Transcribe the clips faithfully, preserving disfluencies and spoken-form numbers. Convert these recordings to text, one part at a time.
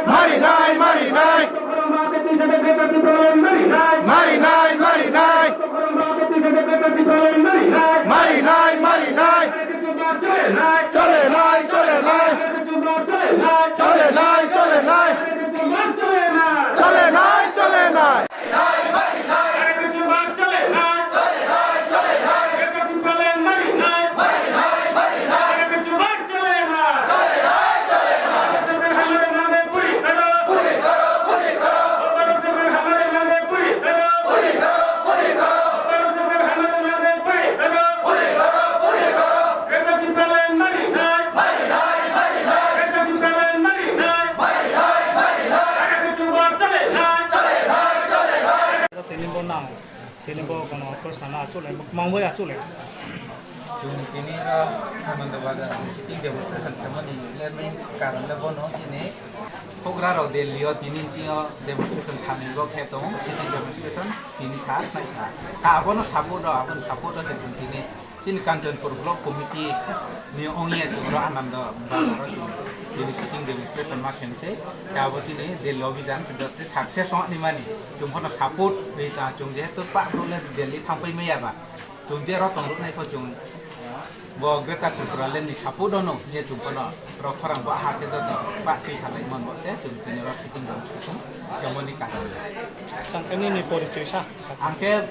Marinai, marinai. Marinai, marinai. Marinai, marinai. Chole nai, chole nai. Chole nai, chole nai. Chole nai, chole nai. Tini bo nang, sini bo kono to sana achule, mangbo achule. Chwng tini oro Ananda Bazar sitting demonstration khaimani le main karon le bono chini hugra rok Delhi o tini chini o demonstration sani bo khe tongo, sitting demonstration tini sa nai sa. Ta abono support o, abono support o se chwng tini. Chini Kanchanpur Block Committee ni ongya chwng oro Ananda Bazar o chwng chini sitting demonstration ma khe se. Ta abo chini Delhi Obhijan se joto success ongni mani. Chwng bono support ri ta chwng jehetu pa bro le Delhi thangpai maya ba. Chwng je oro tong rwnai kho chwng bo Greater Tripura Land ni support ono ye chwng bono oro khorang bo ha khe joto ba twi salai man bo se chwng tini oro sitting demonstration khe mani kajak. Tang khe nini porichoi sa. Ang khe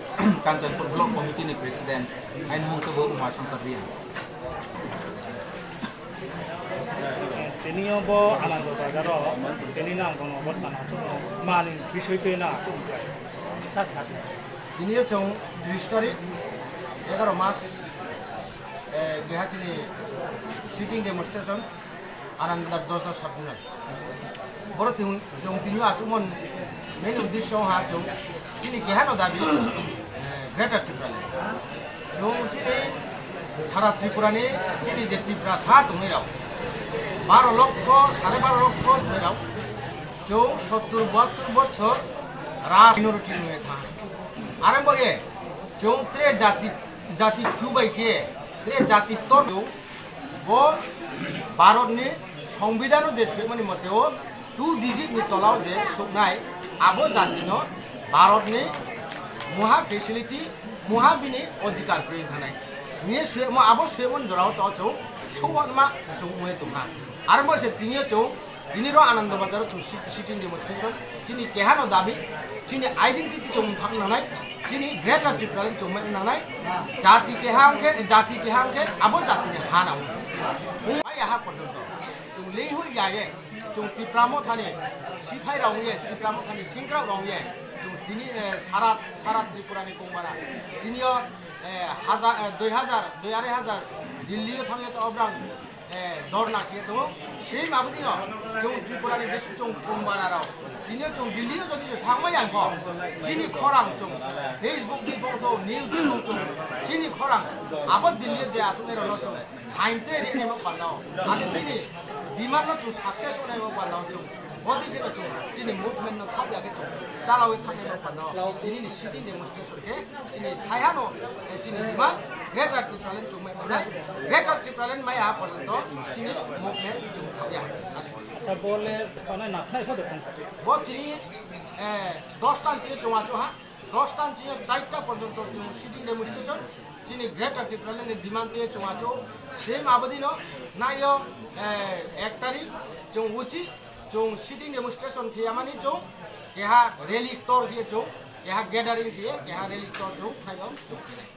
Kanchanpur Block Committee ni President, aini mung khe bo Uma Shankar Reang. Tini o bo Ananda Bazar o tini nang bono obostha nang mani bisoi twi na sa sa. Tini o chwng tris tarik, egaroh mas, eh, keha chini sitting demonstration, Ananda Bazar dosda sub zonal. Boro chwng, chwng tini o achukmani main uddesho ha chwng chini keha no dabi, eh, Greater Tripura Land. Chwng chini sara Tripura ni chini je Tripura sa tongwi rok, baro lokho, sare baro lokho tongwi rok, chwng sottur bahattur bochor raj minority wngwi thang. Are bo ye chwng tre jati, jati chubai khe tre jati tor chwng bo Bharatni Songbidan o je swimani mote o two digit ni tola o je suknai abo jati no Bharatni muha facility, muha bini odhikar kwrwi thanai. Ni swimo abo swimon jora o to chwng suwatma chwng wngwi tongkha. Are bo se tini o chwng Tini ro Ananda Bazar o chwng si-, sitting demonstration, chini keha no dabi, chini identity chwng thang nangnai, chini Greater Tripura Land chwng mai nangnai, jati keha hwnkhe, jati keha hwnkhe abo jati ni ha nang. Mai aha porjonto, chwng lei hui ya ye, chwng Tipra Motha ni siphai rok ye, Tipra Motha ni singkrak rok ye, chwng tini, eh, sara, sara Tripura ni kongmana, tini o, eh, hajar, eh, dui hajar, dui arai hajar, Delhi o thang ye to obrang, eh, dorna khe tongo. Same aboni no chwng Tripura ni jesu chwng chwng bara rok. Tini o chwng Delhi o jodi se thangma yang kho. Chini khorang chwng Facebook di bong tho, news di bong tho. Chini khorang abo Delhi o je achuk nai rok no chwng hain te re ne bok panda o. Ate chini demand no chwng success o nai bok panda o chwng. Bodi khe no chwng chini movement no thap ya khe chwng chalawi thang nai bok panda o. Tini ni sitting demonstration khe Chini hai hano, eh, chini demand Greater Tipraland chumai manai, Greater Tipraland mai ha porjonto chini movement chung thangya. Asu. Acha, bole thanai na thanai photo tong. Bo tini, eh, dos tan chini chunga chu ha, dos tan chini charta porjonto chung sitting demonstration, chini Greater Tipraland ni demand te chunga chu, same abodino, nayo, eh, ek tarik, chung uchi, Chwng sitting demonstration khiyamani chwng keha rally tor khiye chwng keha gathering khiye keha rally tor chwng khlaio chwng khinai.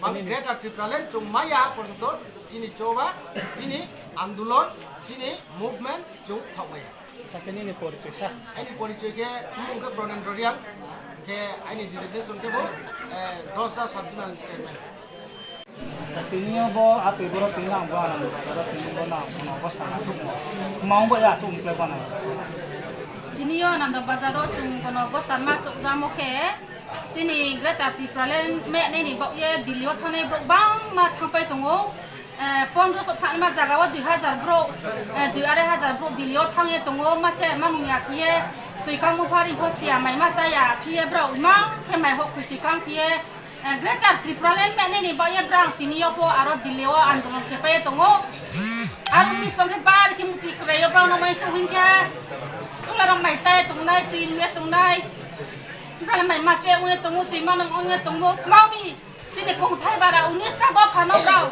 Mami Greater Tipraland chwng maya porjonto chini choba, chini andolon, chini movement chwng thokmaya. Sakhe nini porichoi sa? Aini porichoi khe mung khe Pranendra Reang, khe aini designation khe bo, eh, Dosda Sub Zonal Chairman. Tini bo atwi borok tini ang bo anang bo tini bo nang bono obostha nang thukno. Mang bo ya chung kle bono. Tini yo Ananda Bazar o chung bono obostha ma chukjamo khe chini Greater Tipraland me nini bok ye Delhi o thangnai borok bangma thangpai tongo. Eh, pondro so thangma jaga o dui hajar borok, eh, dui arai hajar borok Delhi o thangye tongo. Mase mamung ya khiye twi kangmo phari pho siya mai ma chaya khiye borok imang khe mai hok twi kang khiye. Eh, Greater Tipraland me nini bagwi brang tini yokho aro Delhi o andolon khe pai tongo. Aroni chongkhe bar khe mutwi kwlaio, bono mai so hinkhe chwla rok mai chaya tongnai, twi nungya tongnai. Bale mai mache ungya tongo, twi mano ungya tongo, mawi. Chini kongthai bara unis ta dopha no brao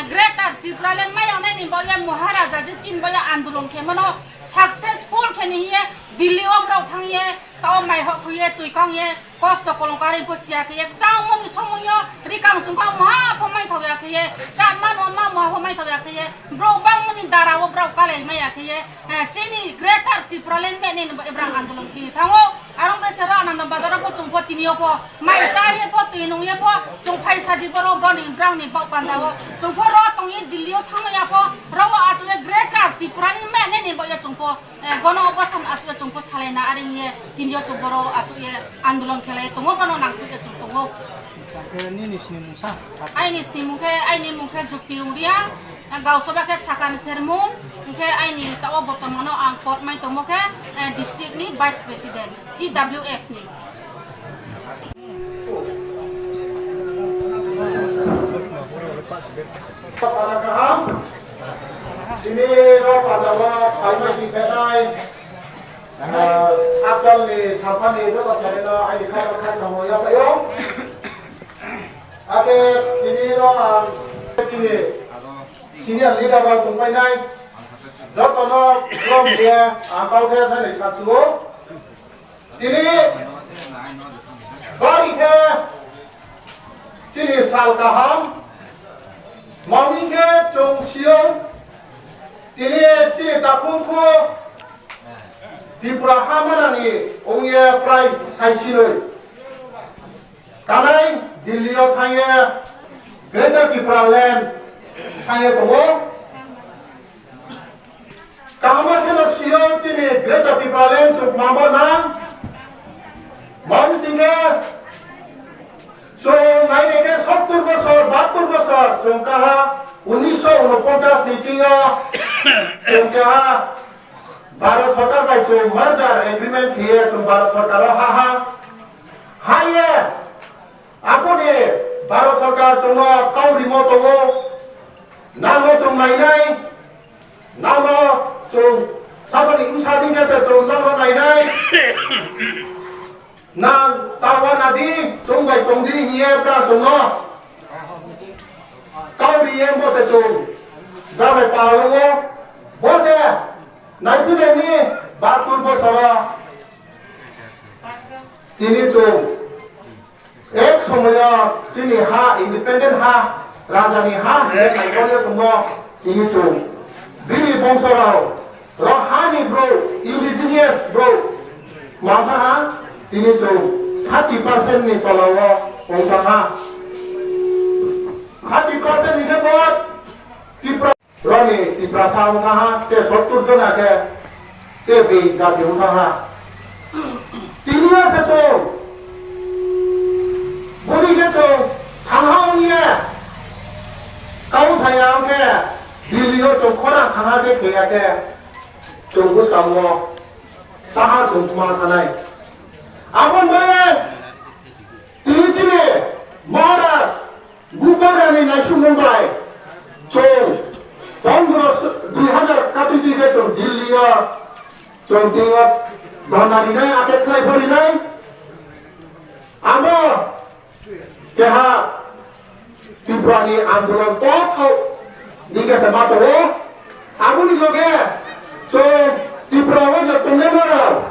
Greater Tipraland mai onai ni boya Maharaja je chin boya andolon khe mano successful khe ni hiye Delhi o brao thang ye tao mai hok khuye twi kang ye kosto kolong kari pho siya khe ye chang moni somoy yo rikang chungkang maha pho mai thok ya khe ye chan mano ma maha pho mai thok ya khe ye bro bang moni dara o brao kalai mai ya khe ye chini Greater Tipraland me ni bo ebrang andolon khe thango. Arong bai sero Ananda Bazar o pho chwng pho tini o pho mai cha ye pho twi nung ye pho chwng phai sadi boro broni brang ni bok panda o chwng pho ro tong ye Delhi o thang ya pho ro o achu ye Greater Tipraland me ne ni bo ye chwng pho gono obosthan achu ye chwng pho salai na aring ye tini o chwng boro achu ye andolon khelai tongo bono nang ye chwng tongo. Nini sini mungsa? Aini sini mungkhe aini mungkhe Jukti Rungria. Gausoba khe sakani sermung, hwnkhe aini tao bortomano ang port mai tongmo khe, eh, district ni vice president, T W F ni. Tini rok pajalo phaima singkhenai, eh, asalni saphani joto saino aini khaksa khaksa mo yaphaio. Ake tini rok ang tini senior leader rok tongpainai, jotono khulum khe ang kau khe thani sachugo. Tini bari khe chini sal kaham, mami khe chwng sio, tini chini takhuk kho Tripura ha manani wngya prai saisinoi. Kanai Delhi o thangye Greater Tipraland sangye tongo. Kaham kheno sio chini Greater Tipraland chuk mamo nang. Mam singkhe chwng nainai khe sottur bosor, bahattur bosor chwng kaha unnisho unoponchas ni chingo chwng kaha Bharat Sarkar bai chwng merger agreement khiye chwng Bharat Sarkar o ha ha. Haiye, aboni Bharat Sarkar chwngno kau rimo tongo, nangno chwng nainai, nangno chwng saboni bwsadi khe se chwng nangno nainai. Nang tawa nadi, chwng bai tongdi hiye bra chwngno kau riye bo se chwng bra bai palungo, bo se Naipinai ni batur bosoro tini chwng ek somoyo chini ha independent ha raja ni ha hwnwi kaitorya tongo tini chwng bini bongso rok ro ha ni bro indigenous bro mantha ha tini chwng thirty percent ni tola o wngkha ha thirty percent ni khe bo Tipra Roni Tiprasa wngkha ha, te sottur jona khe, te bini jati wngkha ha. Tini ya se chwng, boni khe chwng thangha wngya, kau saya wngkhe, Delhi o chwng khorang thangha khe kheya khe, chwng bwskango, taha chwng thuma thanai. Aboni bagwi tini chini Maharaj, Bubagrani naisingmung bai chwng pondro dui hazar katwi twi khe chwng Delhi o chwng twi o dhorna rinai, ate khlai pho rinai. Amo keha Tripura ni andolon kothok ni khe se ma tongo. Aboni loge chwng Tripura o je tongnai mano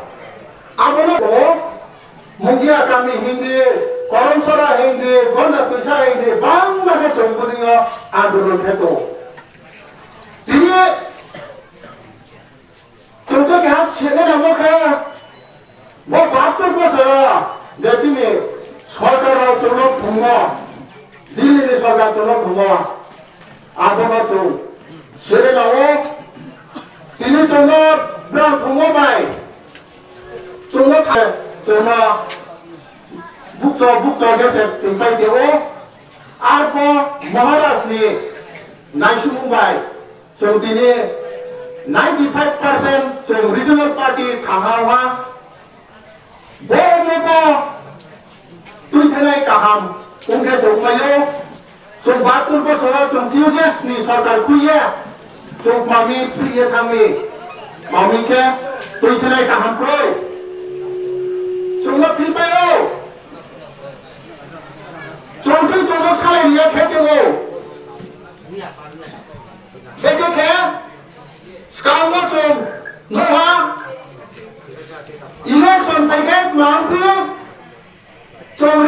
abono tongo. Mugia kami hindi, Koromsora hindi, Gonda Twisa hindi, bangma khe chwng bwdwio andolon khe tongo. Tini chwng to keha sene nangma khe, bo bahattur bosoro je chini sorkar rok chwngno phungo, Delhi ni sorkar chwngno phungo, abono chwng sere nao. Tini chwngno brang phungo bai chwngno tha-, chwngno bukcho bukcho khe se tongpai teo. Arpho Maharaj ni naisingmung bai chwng tini ninety five percent chwng regional party thangha wngha. Bo omo bo twi thanai kaham wngkhe se wngmaio. Chwng bahattur bosoro chwng T U J S ni sorkar khuiya. Tuk mami, phi ye thangmi. Mami khe, twi thinai kaham kroi.